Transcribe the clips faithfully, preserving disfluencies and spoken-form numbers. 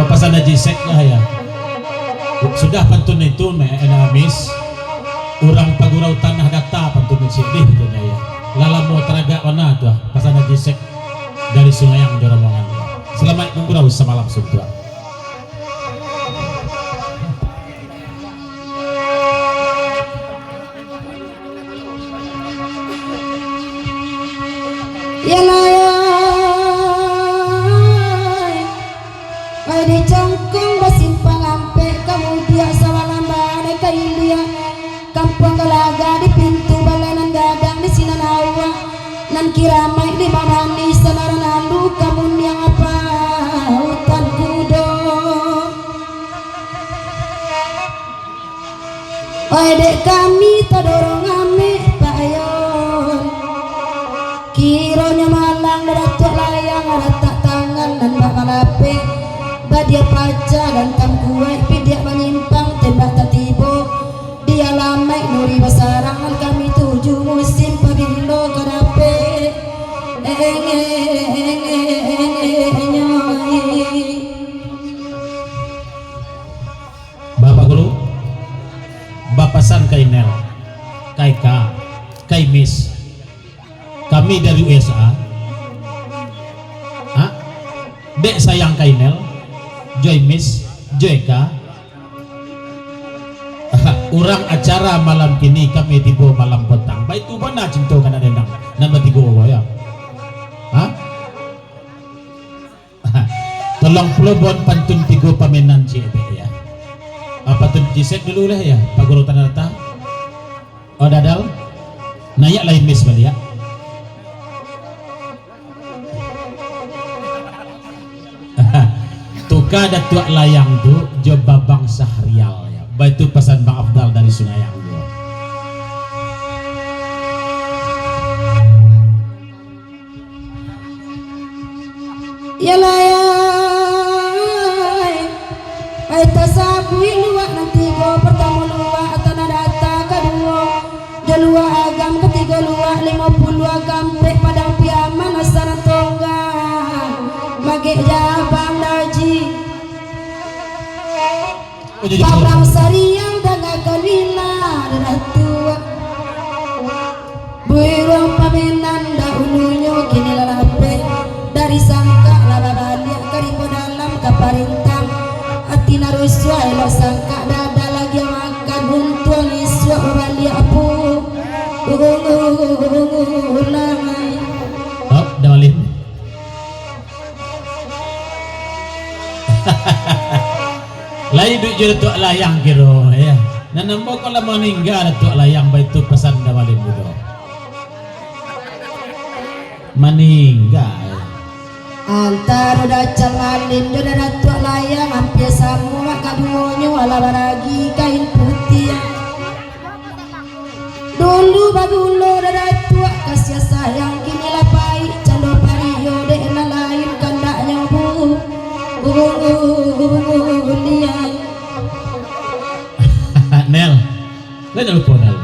Pasan Haji Sek lah ya. Sudah pantun itu, Nek, Nek Amis, urang Pagurau Tanah Data pantun ciek deh, katanya ya. Lah lamo taragak bana tu ah, pasan Haji Sek dari Sungayang jo rombongan. Salamaik manggurau samalam suntuak. Yalah, ai di Cangkuang basimpang ampek, kamudiak sawalamban ka ilia, kampuang Galaga di pintu balai nan gadang di sinan awak, nan kiramaik di mamani sanaran andu kamuniang apa utan kudo. Oi, dek kami tadorong ameh, Pak Yon. Kironyo malang Datuak Layang, ratak tangan nan bak malapeh. Badia paca dan tampuaik, pidiak manyimpang, tembak tatibo. Di alamaik nuri basarang, nan kami tuju musim pabilo ka dapek. Eng, eng, eng, eng, eng, eng, eng, eng. Bapak Guru, bapasan ka Inel, ka Eka, ka Imis, kami dari U S A. Ha? Dek sayang ka Inel, jo Imis, jo Eka. Urang acara malam kini, kami tibo malam potang. Baitu bana cinto ka anak dendang nan batigo ko, ya. Ha? Tolong pulo buat pantun tigo pamenan ciek dek, ya. Ah, pantun Jisek dulu lah, ya, Pak Guru Tanah Data. Oh, Dadal. Naiak lah Imis baliak. Tuka Datuak Layang tu jo Babang Sahrial, ya. Baitu pasan Bang Afdal dari Sungayang tu. Yalah, ai. Ai tasabuik luak nan tigo, partamo luak Tanah Data, kaduo jo luak Agam, katigo luak Limo Puluah, kaampek Padang Piaman, asa nan tongga Magek Jabang Daji. Babang Sariang dangakan ila, Datuak. Buruang pamenan dahulunyo kini lah lapeh. Dari sangkak lah babaliak ka rimbo dalam ka parintang. Ati nan rusuah elok sangkak, dada lagi makan untuang isuak babaliak pu-, pulang. Hop, dah balik. Lai iduik jo Datuak Layang kiro, ya. Nan ambo ko lah maningga Datuak Layang, baitu pasan Damalin Mudo. Maningga, ya. Antaro Dacal Malin jo Datuak Layang, ampia samo mak kaduonyo, alah baragi kain putiah. Dulu bagulo Datuak, kasiah sayang kini lah paik, cando pariyo dek nan lain kandaknyo bu-, bu-, bunian. Nel, lai nak lupo Nel.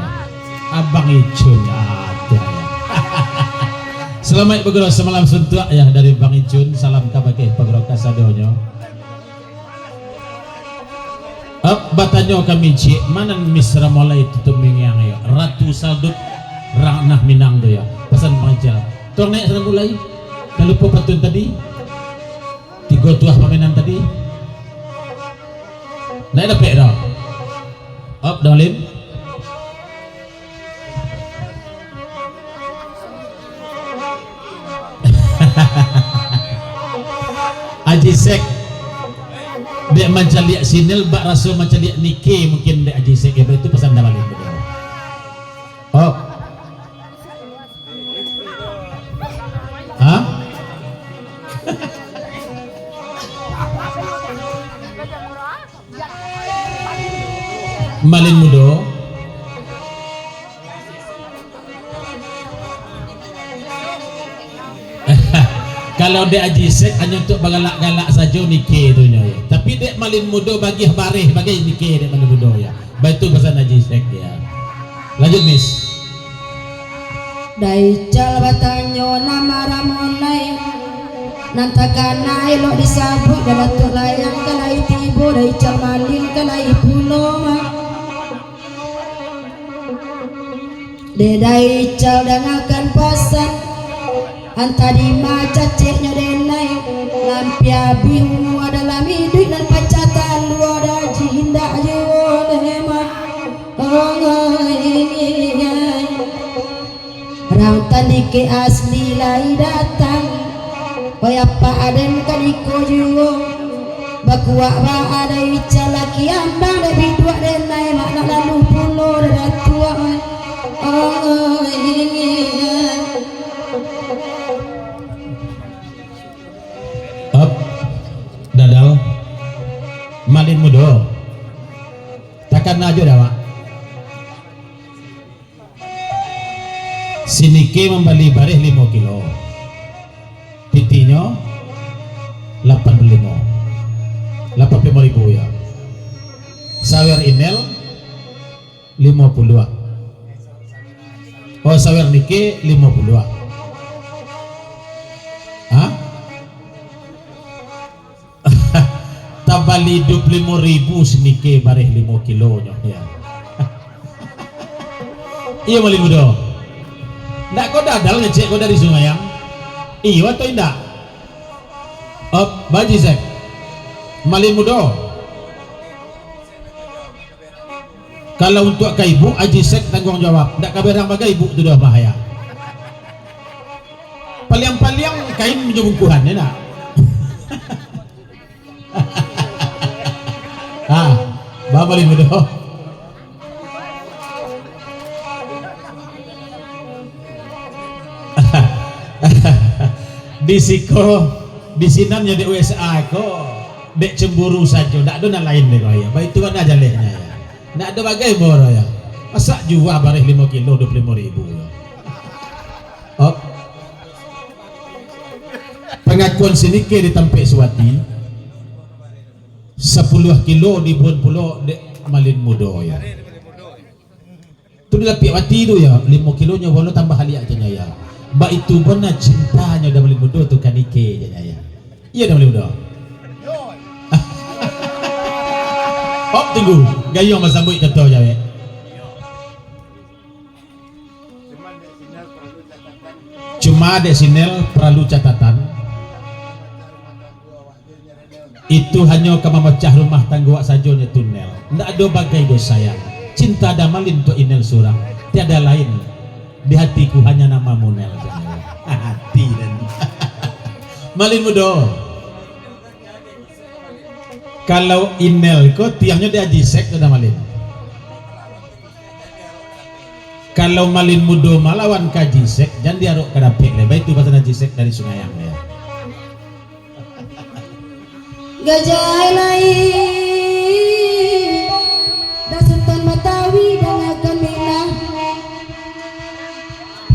Abang Icun, aduh. Salamaik bagurau samalam suntuak, ya, dari Bang Icun, salam kabake pagurau kasadonyo. Ap, batanyo kami ciek, ma nan Miss Ramolai tu, tu mingiang yo, Ratu Saldut, Ranah Minang tu yo. Pasan Bang Ical. Tolong naiak sanan mulai. Dah lupo pantun tadi. Tigo tuah pamenan tadi. Naiak dapek dah. Ap, Damalin. Aji Sek, dek mancaliak si Nel, bak raso mancaliak Nike mungkin dek Aji Sek, ya, itu pasan Damalin. Oh. Hah? Malin Mudo. Kalau dek Aji Sek hanyo untuak bagalak-galak sajo Nike tu nyo, ya. Tapi dek Malin Mudo bagiah bareh bagai Nike dek Malin Mudo, ya. Baitu pasan Aji Sek, ya. Lanjut, Miss. Daical batanyo, nama Ramolai. Nan takana elok disabuik, Datuak Layang ka lai tibo, Dai Ical Malin ka lai pulo, mah. Dek Dai Ical dangakan pasan, antah dima caceknyo denai, lampia abih umua dalam iduik nan pacah talua, Dai Haji indak juo deh, mah. Oi, Rang tandike asli lai datang, oi apak aden kaniko juo. Bakuak baa Dai Ical laki ambang, dek biduak denai mak nak lalu pulo datuak, oi. Oi. Op, Dadal, Malin Mudo, takana jo dek awak. Si Nike mambali bareh limo kilo, pitinyo lapan puluah limo, lapan puluah limo ribu yo. Sawer Inel limo puluah. Oh, sawer Nike limo puluah. Hah? Tabali duo puluah limo ribu si Nike bareh limo kilonyo, yo. Iyo, Malin Mudo. Ndak ko Dadal ngecek ko dari Sungayang? Iyo atau indak? Op, Haji Sek. Malin Mudo. Kalau untuak ka ibu, Haji Sek tangguang jawab. Ndak ka berang bagai ibu tu doh, bahaya. Paliang-paliang kain jo bungkuhan, yo ndak? Ah, ba Malin Mudo. Di siko, di sinan nyo dek U S A ko, dek cemburu sajo, ndak ado nan lain dek ko, yo. Baitu bana jalehnyo, yo. Ndak ado bagai moro, yo. Masak jua bareh limo kilo duo puluah limo ribu, yo. Oh. Pangakuan si Nike di tampek Suwati, sapuluah kilo dibuan pulo dek Malin Mudo, yo. Tu dilapiak Wati tu, yo, limo kilonyo pulo tambah aliak, janyo, yo. Baitu bana cintanyo dek Malin Mudo tu ka Nike, janyo, yo. Iyo dek Malin Mudo. Op, tunggu. Gayuang basambuik kato jawek. Cuma dek si Nel paralu catatan. Itu hanyo ka mamacah rumah tanggo awak sajo nyo tu, Nel. Ndak ado bagai doh, sayang. Cinta Damalin untuak Inel surang. Tiada lain di hatiku, hanya namamu, Nel. Hati den. Malin Mudo. Kalau Inel ko tiangnyo di Haji Sek tu, Damalin. Kalau Malin Mudo malawan ka Haji Sek, jan diarok ka dapek lai. Baitu pasan Haji Sek dari Sungayang, yo. Gajah lai, dah Sutan Batawi, dangakan minah.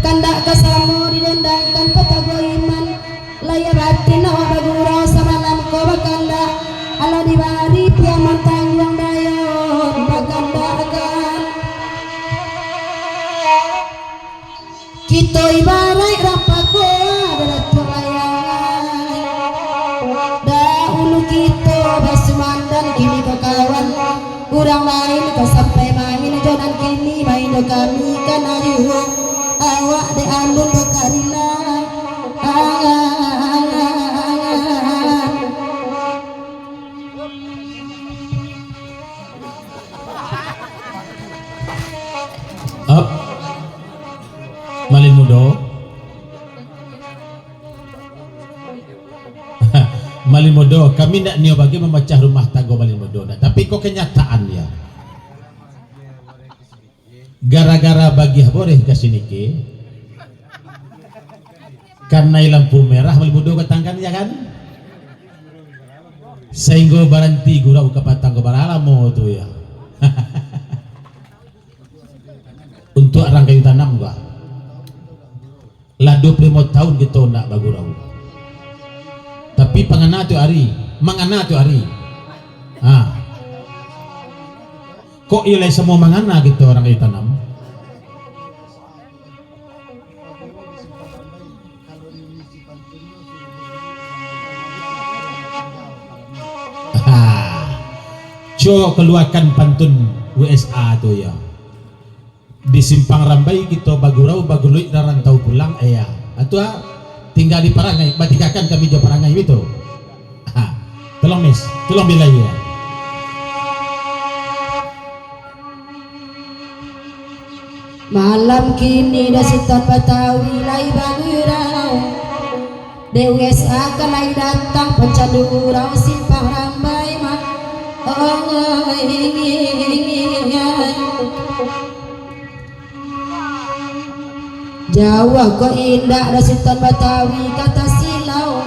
Kandak ka samo didendangkan patah goiman. Lahia batin awak bagurau samalam ko bakandak. Alah dibari piaman tangguang dayon bakandak akan. Kito ibaraik rampakoa, Datuak Layang. Dahulu kito basumandan, kini ko kawan. Urang lain ka sampai main jo nan kini, main jo kami ka nariwo. Awak dek alun bakarila. Ap. Malin Mudo. Malin Mudo, kami ndak nio bagai mamacah rumah tanggo Malin Mudo, nah. Tapi ko kenyataan, yo. Gara-gara bagiah boreh ka si Nike, kanai lampu merah, Malin Mudo katangkan, yo kan? Sainggo baranti gurau kapatang ko, bara lamo tu, yo. Untuak rang kayu tanam ko. Lah duo puluah limo taun kito ndak bagurau. Tapi pangana tiok ari, mangana tiok ari. Ha. Kok iyo lai samo mangana kito rang kayu tanam? Co kaluakan pantun W S A tu, yo. Di Simpang Rambai kito bagurau, baguluik rarantau pulang, iyo. Atu, ah, tingga di parangai, batinggakan kami jo parangai, bitu. Ha, tolong, Mis, tolong bilai, yo. Malam kini dah Sutan Batawi lai bagurau. Dek W S A ka lai datang, pancandu urang Simpang Rambai ma-, oi. Jauah ko indak dah Sutan Batawi ka tasilau.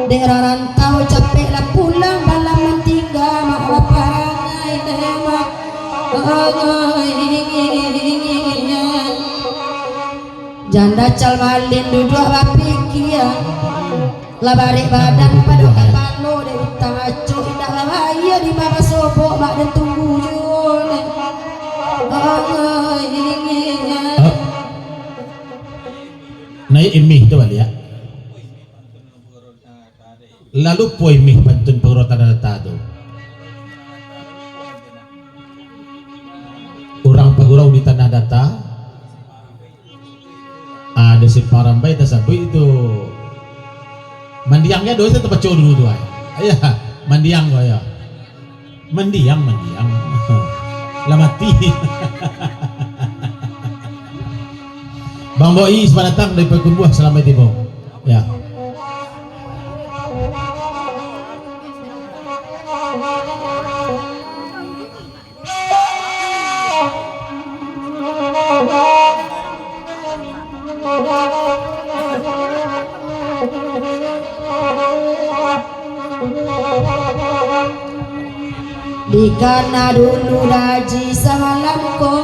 Dek rarantau capek lah pulang, balam nan tingga mak baparangai dek mak. Oi. Janda Cal Malin duduak bapikia. Lah barek badan pado kapalo, dek utang acok indak lah bayia, di bawah sobok bak den tunggu juo. Oi. Naiak imih tu baliak. Lalu poi mih pantun pagurau Tanah Data tu. Urang pagurau di Tanah Data, ah, di Simpang Rambai tasabuik tu. Mandiang kan dosa tapaco dulu tu, ah. Iyo, mandiang ko, iyo. Mandiang, mandiang. Lah mati. Bang Boi, selamat datang dari Payakumbuah, salamaik tibo. Ya. Dikana dulu Daji samalam ko,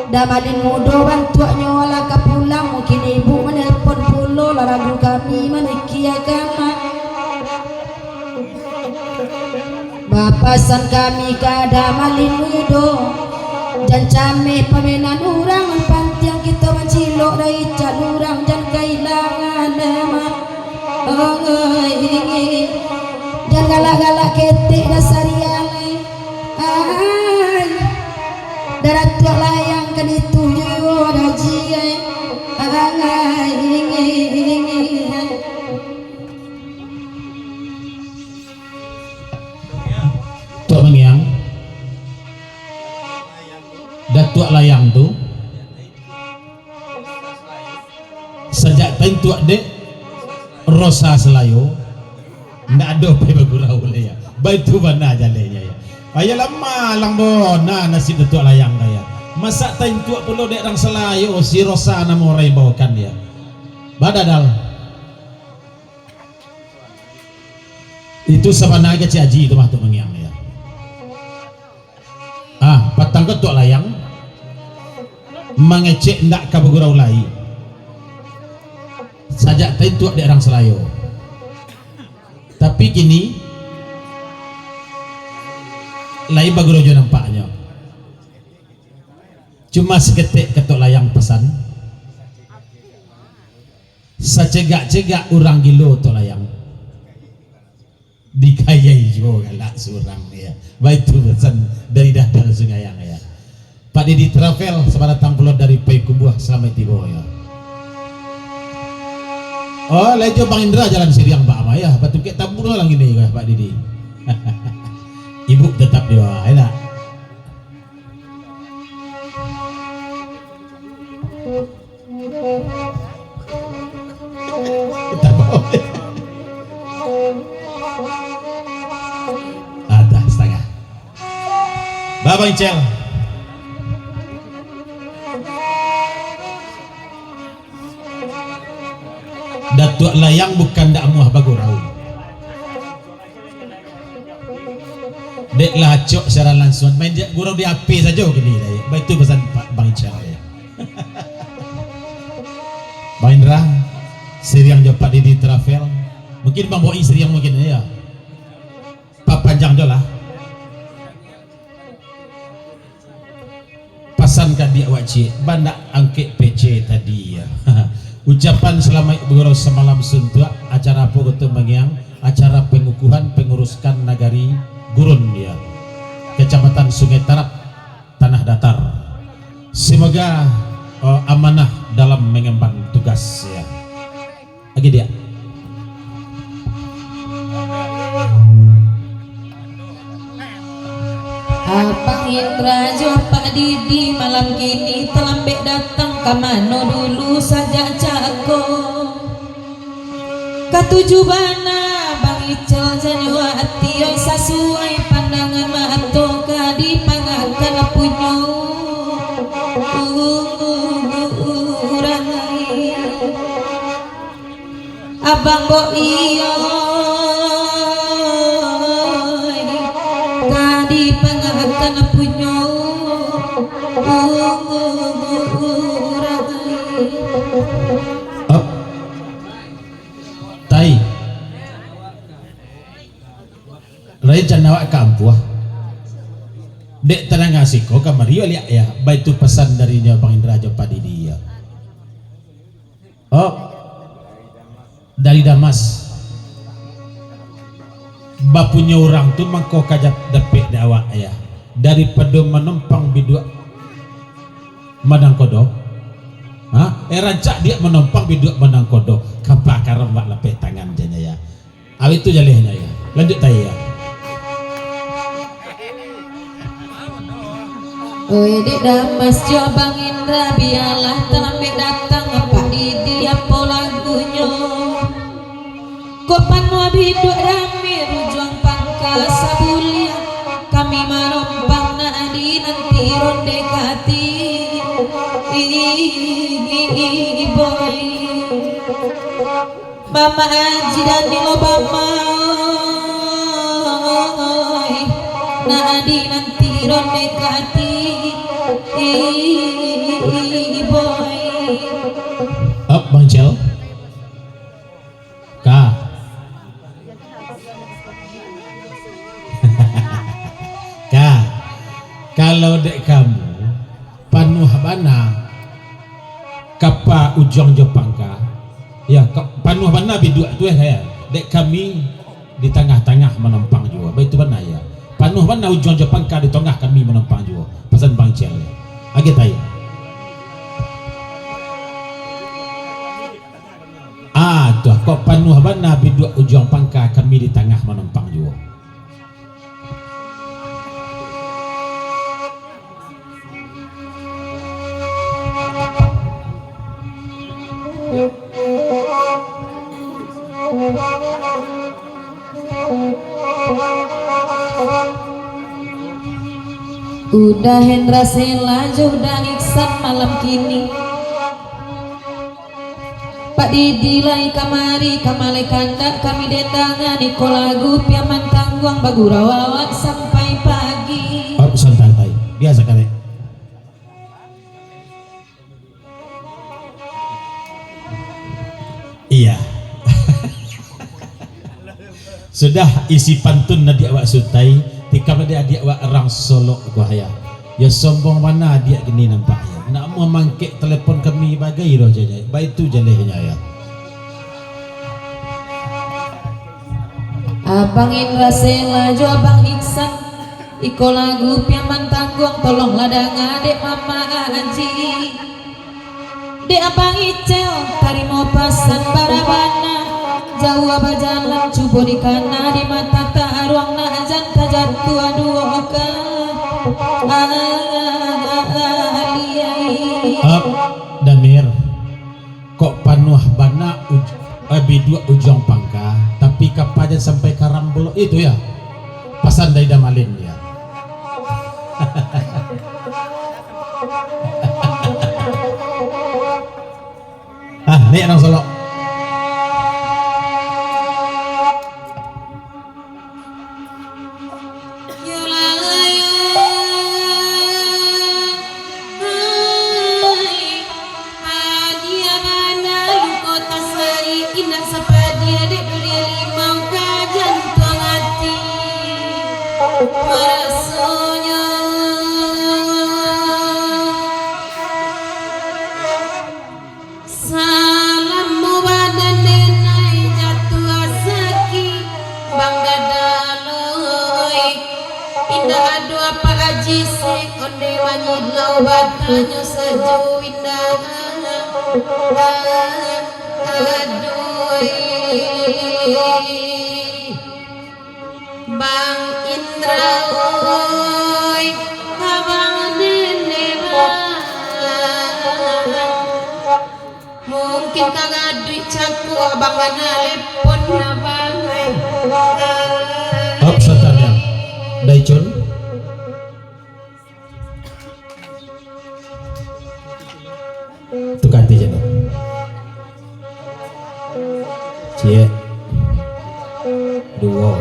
Da Malin Mudo bantuaknyo lah ka pulang, mungkin ibu manelpon pulo, lah ragu kami manikiakan. Bapasan kami ka Da Malin Mudo, jan cameh pamenan urang, nan pantiang kito mancilok dari cal urang, jan kailangan, eh, ma-, oi. Jan galak-galak ketek Da Sariang, eh. Ai. Da Datuak Layang kan itu juo, Daji, eh. Ai. Tuak Mangiang, Datuak Layang tu, sajak taintuak dek Rosa Salayo, ndak ado pai bagurau lai, ya. Baitu bana jalehnya, ya. Payah lama lang bona nasib Datuak Layang, ya. Masak taintuak pulo dek rang Salayo, si Rosa namo rai baokan, ya. Badadal. Itu sabananyo kecek Aji tu mah, Tuak Mangiang, ya. Ah, patang ko Tuak Layang mangecek ndak ka bagurau lai. Sajak taintuak dek rang Salayo. Tapi kini, lai bagurau juo nampaknyo. Cuma saketek ka Tuak Layang pasan. Sacegak-cegak urang gilo Tuak Layang. Dikayai juo galak surang, ya. Baitu pasan dari Dadang Sungayang, ya. Pak Didi Travel, selamat datang pulo dari Payakumbuah, salamaik tibo, ya. Oh, lai jo Bang Indra jalan siriang, Pak Ama, ya. Batungkek tabu lah ngini, ya, Pak Didi. Ibu tetap di bawah, ya, nak? Adah, satangah. Babang Icel. Datuak Layang bukan ndak amuah bagurau. Dek lah acok siaran lansuang, main jak gurau di H P sajo kini lai. Baitu pasan Pak Bang Ical, ya. Bang Indra, siriang jo Pak Didi Travel. Mungkin Bang Boi siriang mungkin, ya. Papanjang jo lah. Pasan ka diak wak ciek, bandak angkek pece tadi, ya. Ucapan salamaik bagurau samalam suntuak, acara apo ko tu, Mangiang? Acara pengukuhan penguruskan nagari gurun, ya. tarap tanah datar. Semoga, eh, amanah dalam mengemban tugas, ya. Lagi dia. Abang Indra jo Pak Didi malam kini talambek datang, ka mano dulu sajak cako. Katuju bana Bang Ical, janyo ati, oi, sasuai pandangan mato ka dipangakan punyo urang. Abang Bok iyo, ka dipangakan punyo urang. Up. Tai. Rencana awak ka ampuah. Dek tadanga siko kamari, liak ya, baitu pasan darinyo Bang Indra jo Pak Didi, ya. Oh, dari Damas. Bapunyo urang tu mangko ka ja-, dapek dek awak, ya. Daripado manompang biduak manangkodo. Ha? Eh, rancak diak manompang biduak manangkodo. Kapakaram wak lapeh tangan janya, ya. Awak itu jalehnyo, ya. Lanjut tai, ya. Oi, Dek Damas jo Bang Indra, bialah talambek datang, Pak Didi apo lagunyo. Kok panuah biduak rami Ujuang Pangka sabuliah, kami manompang nak dinanti ronde kati. Boy. Mama Aji dan Nilo Bama, oi, nak dinanti ronde kati, boy. Up, Bang Cel. Ka. Ka. Kalau dek kamu, panuah bana kapa Ujuang jo Pangka. Ya, ka-, panuah bana biduak tu, eh, ya. Dek kami di tangah-tangah manompang juo. Baitu bana, ya. Panuah bana Ujuang jo Pangka, di tangah kami manompang juo. Pasan Bang Cel, ya. Agiah tai. Ah, tu, kok panuah bana biduak Ujuang Pangka, kami di tangah manompang juo. Uda Hendra Sela jo Uda Iksan malam kini. Pak Didi lai kamari, ka maleh kandak kami dendangan, iko lagu Piaman Tangguang bagurau awak sampai pagi. Up, santai, tai. Biasa kali. Iya. Sudah isi pantun adiak wak Sutai, tikam adiak-adiak wak rang Solok ko, ya. Yo sombong bana adiak kini nampaknyo. Nak mamangkek telepon kami bagai doh janya. Baitu jalehnyo, ya. Abang Indra Sela jo Abang Iksan, iko lagu Piaman Tangguang, tolonglah danga dek Mama Aji. Dek Abang Icel, tarimo pasan bara bana. Jauah bajalan, cubo dikana, di mata taruang, nak jan tajatuah duo ka. Aliai. Up, Damir. Kok panuah bana uj-, eh, biduak Ujuang Pangka, tapi kapa jan sampai karam pulo itu, ya. Pasan dari Damalin, ya. Ah, naik nang Solok. Yo lah, ai, padia bana luko tasai, indak sapadia dek durian limau ka jantuang ati. Marasonyo. Salamo badan denai jatuah sakik, Bang Gadaloi. Indak ado Apak Aji Batanyo sajo indak. Aduh. Bang Indra, oi, abang nene, bang. Mungkin ka gaduik cako abang bana lepon abang. Op, santang, ya. Daicun. Tuka ati cak tu. Ciek. Duo.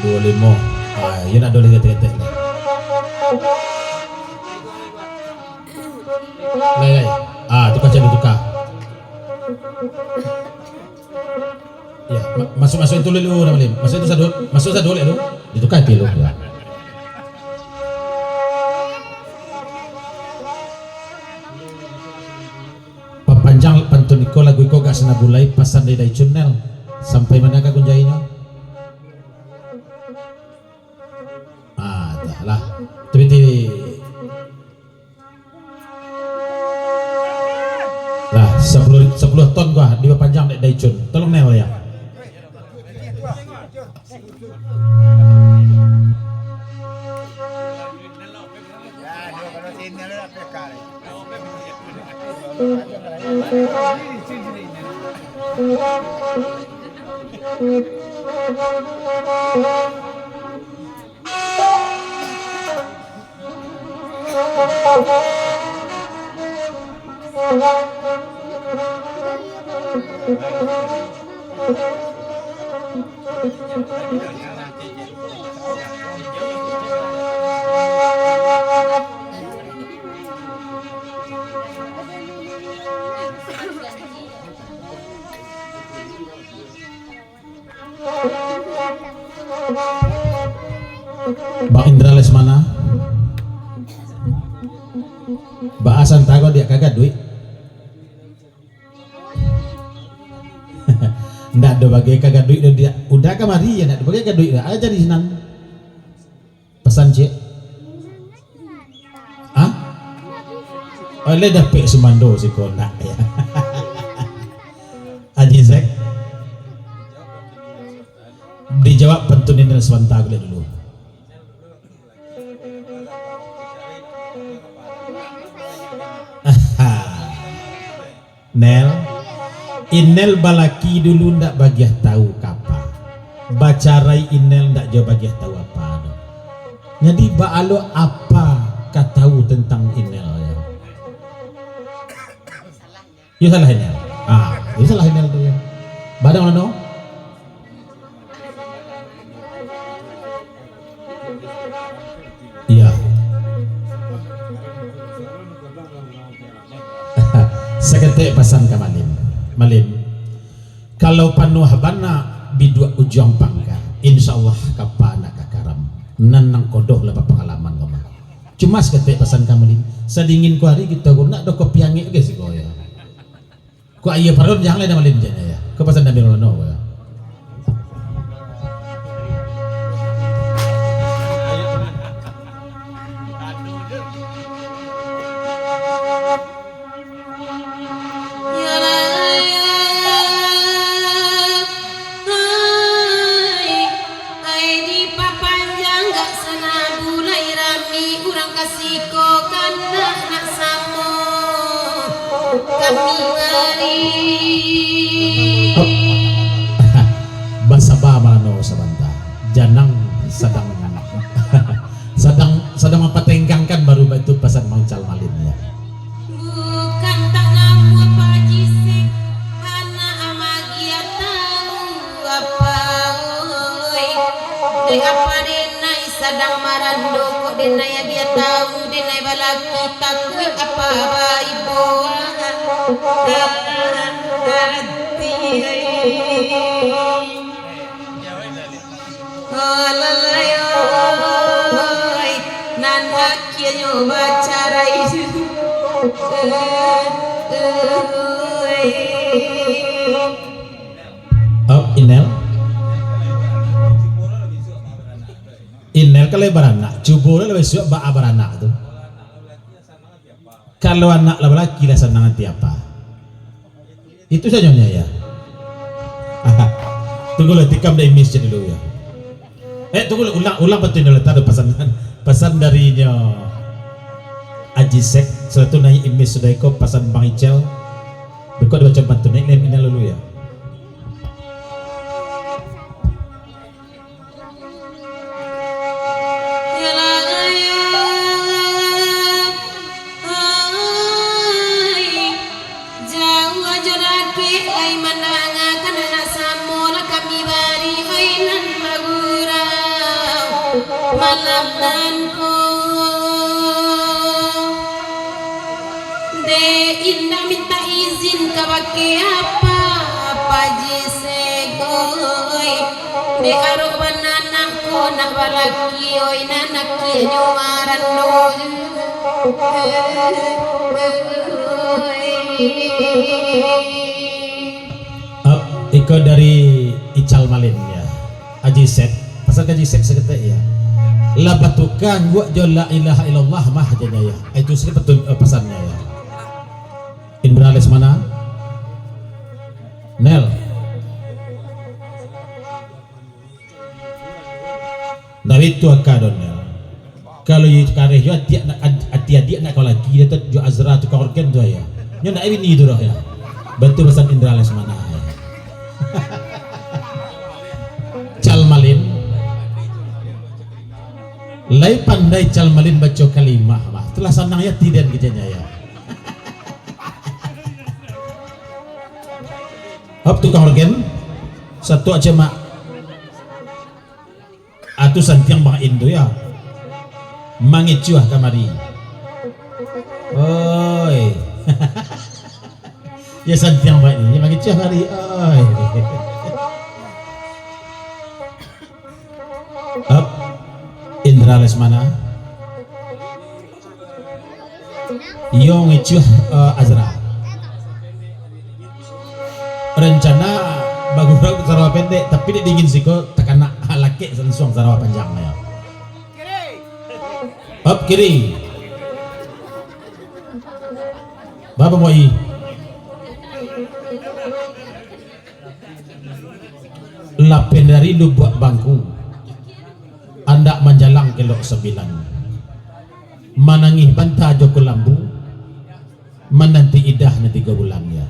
Duo limo. Ah, iyo nak duo limo ketek-ketek lah. Lai, lai. Ah, tuka cak tu, tuka. Ya, ma-, masuak-masuak itu dulu, Malin. Masuak itu sado, masuak sado dulu. Dituka itu dulu, ya. Papanjang pantun iko, lagu iko agak sanabulai, pasan dari Daicun, Nel. Sampai ma ka gunjainyo? Ah, dah lah. Tapi ti-, lah, sapuluah, sapuluah ton gua dipapanjang dek Daicun. Tolong, Nel, ya. Bang Indra Lesmana. Baa santa ko diak ka gaduik. Ndak ado bagai ka gaduik do diak. Udah kamari ya, ndak ado bagai gaduik dah. Aja di sinan. Pasan ciek. Hah? Oh, lai dapek sumando siko nak ya. Haji Zack. Dijawab pantun Inel sabanta dulu. Nel, Inel balaki dulu ndak bagiah tahu kapa. Bacarai Inel ndak jo bagiah tahu apa doh. Jadi, baa lo apa ka tahu tentang Inel yo? Yo salah Inel. Ah, yo salah Inel tu yo. Badang mano? Iya. Saketek pasan ka Malin. Malin, kalau panuah bana biduak ujuang pangka, insya Allah kapa nak ka karam. Nan nangkodoh lah bapangalaman ko mah. Cuma saketek pasan ka Malin. Sadingin ko hari kito ko nak doh kopi angek ge siko yo. Ko aia parut jan lai dah Malin, jan yo. Ko pasan dami rono ko yo. Ai, ai dipapanjang gak sana bulai rami urang ka siko kandak nak samo kami ngari. Basaba mano sabanta. Janang sadang, sadang, sadang mampatenggangkan baru baitu pasan mangincal Malin, ya. Bukan tak namuah Pak Haji Sek, anak amagia tahu apa, oi. Dek apa denai sadang marando, kok denai agia tahu, denai balaki takuik apa baibo hati, oi. Alalai, oi, nan akianyo bacarai. Op, Inel. Inel Kalau baranak, cubo lah bisuak baa baranak tu. Kalau anak lah balaki lah sanang ati apa? Itu sajo nyo, ya. Aha. Tunggulah, tikam dah image dulu, ya. Eh, tunggulah, ulang, ulang pantun dulu, taruh pasan, pasan darinyo Aji Sek, sudah tu naik image sudah iko, pasan Bang Ical. Beko dibaco pantun, naik, naik, naik dulu, ya. Yalah, ai, jauah jo dakek, lai mandangakan anak samo lah kami bari, oi, nan bagurau malam nan ko. Dek indak mintak izin kabake apa, apa Aji Sek, oi. Dek arok bana nak ko nak balaki, oi, nan akianyo marando. Ap, iko dari Ical Malin, ya. Aji Sek, pasan ka Aji Sek saketek, ya. Lah batuka angguak jo la ilaha illallah mah, janya, ya. Itu sajo betul, eh, pasannyo, ya. Indra Lesmana. Nel. Ndak itu aka do, Nel. Kalau iyo kareh jo ati, ati adiak nak kau laki, dia tu jo Azra tukang organ tu, ya. Nyo ndak bini tu doh, ya. Bantu pasan Indra Lesmana, ya. Cal Malin. Lai pandai Cal Malin baco kalimah, mah. Itulah sanang ati den keceknyo, ya. Hop, tukang organ. Satu aja, Mak. Atu santiang Bang In tu, ya. Mangicuah kamari. Oi. Ya, santiang Bang In, ya, mangicuah kamari. Oi. Hop. Indra Lesmana. Iyo ngicuah, eh, Azra. Rencana bagurau sarawa pendek, tapi dek dingin siko takana lakek sansuang sarawa panjang, ya. Hop, kiri. Baa, Bang Boi? Lapeh dari Lubuak Bangku, andak manjalang kelok sambilan. Manangih banta jo kulambu, mananti idah nan tigo bulan, ya.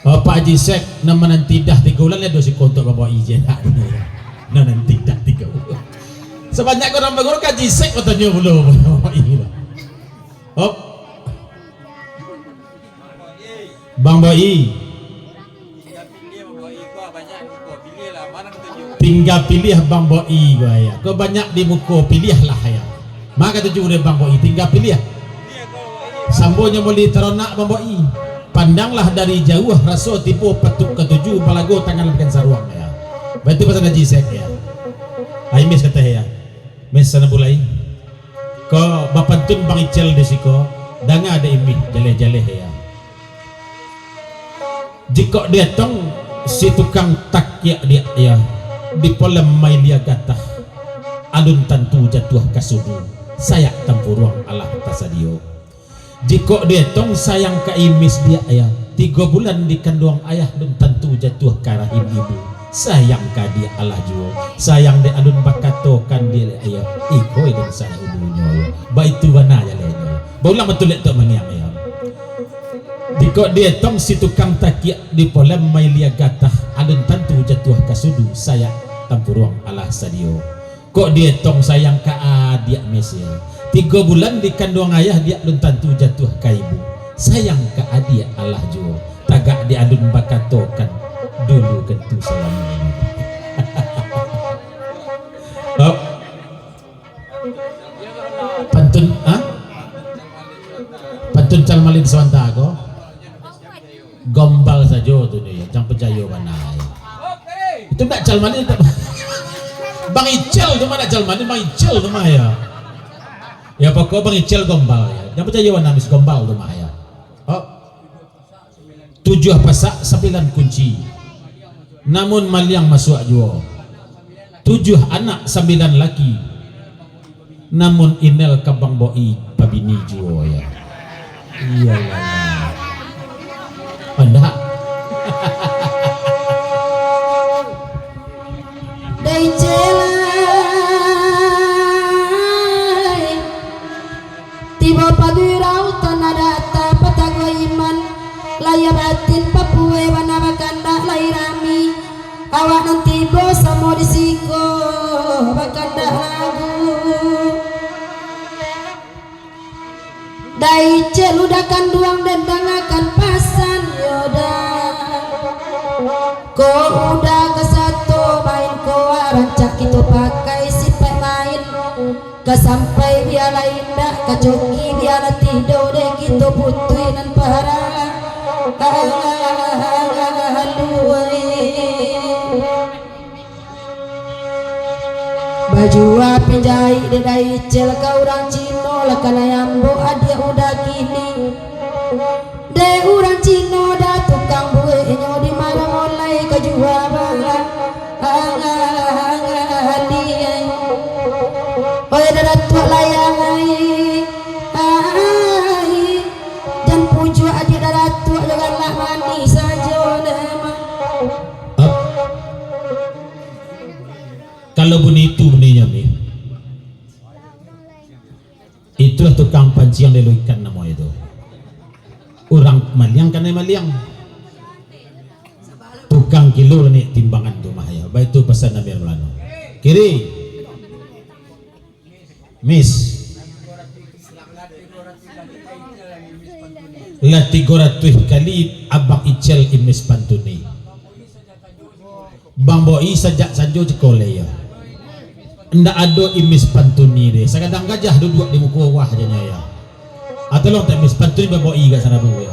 Oh, Pak Haji Sek, nan mananti idah tigo bulan, ya, doh siko untuak Bang Boi je, nak. Nan mananti idah tigo bulan. Sabanyak ko urang baguru ka Haji Sek batanyo pulo, Bang Boi. Hop. Bang Boi. Tingga piliah Bang Boi ko, ya. Ko banyak di muko, piliahlah, ya. Mako tuju dek Bang Boi, tingga piliah. Sambonyo muli taronak Bang Boi. Pandanglah dari jauah, raso tibo patuik katuju, balago tangan lapikan saruang, ya. Baitu pasan Haji Sek, ya. Ai, mes kateh, ya. Mes sana bulai. Ko bapantun Bang Ical di siko, danga dek Imih jaleh-jaleh, ya. Jikok dietong si tukang takiak diak, ya, di polem mailia gatah, alun tantu jatuah ka sudu, sayak tampuruang alah tasadio. Jikok dietong sayang ka Imis diak, ya, tigo bulan dikanduang ayah, alun tantu jatuah ka rahim ibu, sayang ka diak alah juo, sayang dek alun bakatokan diak, ya, iko ilun salah ulunyo, ya. Baitu bana jalehnyo, ya. Baulang batua lek tok mangiang, ya. Jikok dietong si tukang takiak di polem mailia gatah, alun tantu jatuah ka sudu, sayak tampuruang alah sadio. Kok dietong sayang ka adiak, Mes, ya. Tigo bulan dikanduang ayah, diak alun tantu jatuah ka ibu. Sayang ka adiak alah juo, tagak di alun bakatokan, dulu kan tu salamo ini. Hop. Pantun, ha? Pantun Calmalin Sawanta ko. Gombal sajo tu nyo, jan picayo bana, ya. Itu ndak Calmalin, ndak. Bang Ical tu mah ndak Calmalin, Bang Ical tu mah, ya. Ya, pokok Bang Ical gombal, ya. Jan picayo bana, Mis, gombal tu mah, ya. Oh. Tujuah pasak, sambilan kunci. Namun maliang masuak juo. Tujuah anak sambilan laki. Namun Inel ka Bang Boi babini juo, yo. Iyolah. Andak. Dai celai. Tibo pagurau tanah data patago iman, layia batin papuai bana bakandak lai rami. Awak nan tibo samo di siko bakandak lagu. Dai Cel Uda kanduang den dangakan pasan yo dah. Ko Uda ka sato main ko rancak kito pakai sipaik main. Ka sampai bia lai indak, ka coki bia lah tido, dek kito putuih nan parah. Aduh, ai. Bajua pinjaik dek Dai Cel ka urang Cino, lah kanai ambo adiak Uda kini. Dek urang Cino dah tukang buehnyo di marang olai ka jua bana. Oi, dah datuak layang ai, ai, jan pujuak adiak dah datuak, jo galak manih sajo deh mah. Kalau bunyi itu bunyinya nih. Itulah tukang panciang lelo ikan namo itu. Urang maliang kanai maliang. Tukang kilo lah naik timbangan tu mah ya. Baitu pasan Amir Mulano. Kiri. Mis. Lah tigo ratuih kali Abang Icel Imis pantuni. Bang Boi sajak sanjo ciko lai yo. Ndak ado Imis pantuni deh. Sagadang gajah duduak di muko wah je nyo yo. Atau long tak Imis pantuni Bang Boi gak sarabu yo.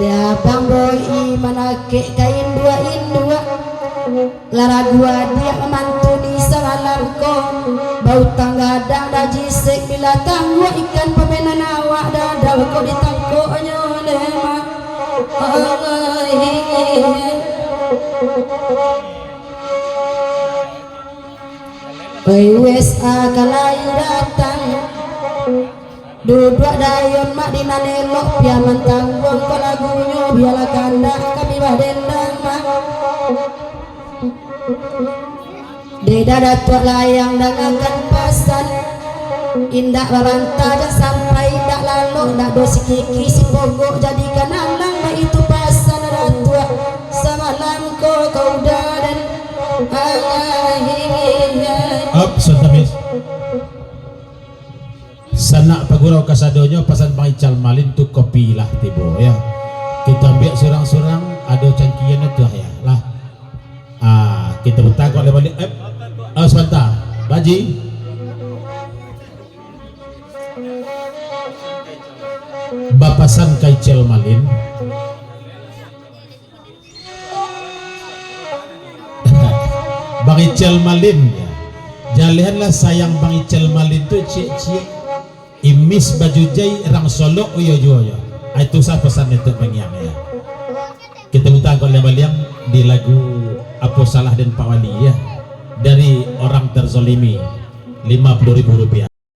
Deh Bang Boi manakek ka induak-induak. Lah ragu adiak mamantuni samalam ko. Bautang gadang dah jisek bila tangguak ikan pamenan awak dadal ko ditangkoknyo deh mah. Oi, U S A ka lai datang. Duduak dayon mak di nan elok, piaman tangguang ko lagunyo, bialah kandak kami badendang mak. Dek dah datuak layang dangakan pasan. Indak babantah jan sampai indak lalok, ndak do sikiki sipogok jadikan alang, baitu pasan datuak samalam ko kau daden. Ai. Up, santamis. Sanak pagurau kasadonyo, pasan Bang Ical Malin tu kopi lah tibo, ya. Kita ambiak surang-surang, ado cangkian tu, ya. Lah. Ah, kita buta kok lewat, eh, oh, sabanta. Baji. Bapasan ka Ical Malin. Bang Ical Malin, ya. Jalehanlah sayang Bang Ical Malin tu ciek-ciek. Imis bajujai rang Solok iyo juo, ya. Ah, itu sah pasan itu pangiang, ya. Kita minta kau baliang di lagu Apo Salah dan Pak Wali, ya. Dari Orang Terzolimi, lima puluh ribu rupiah.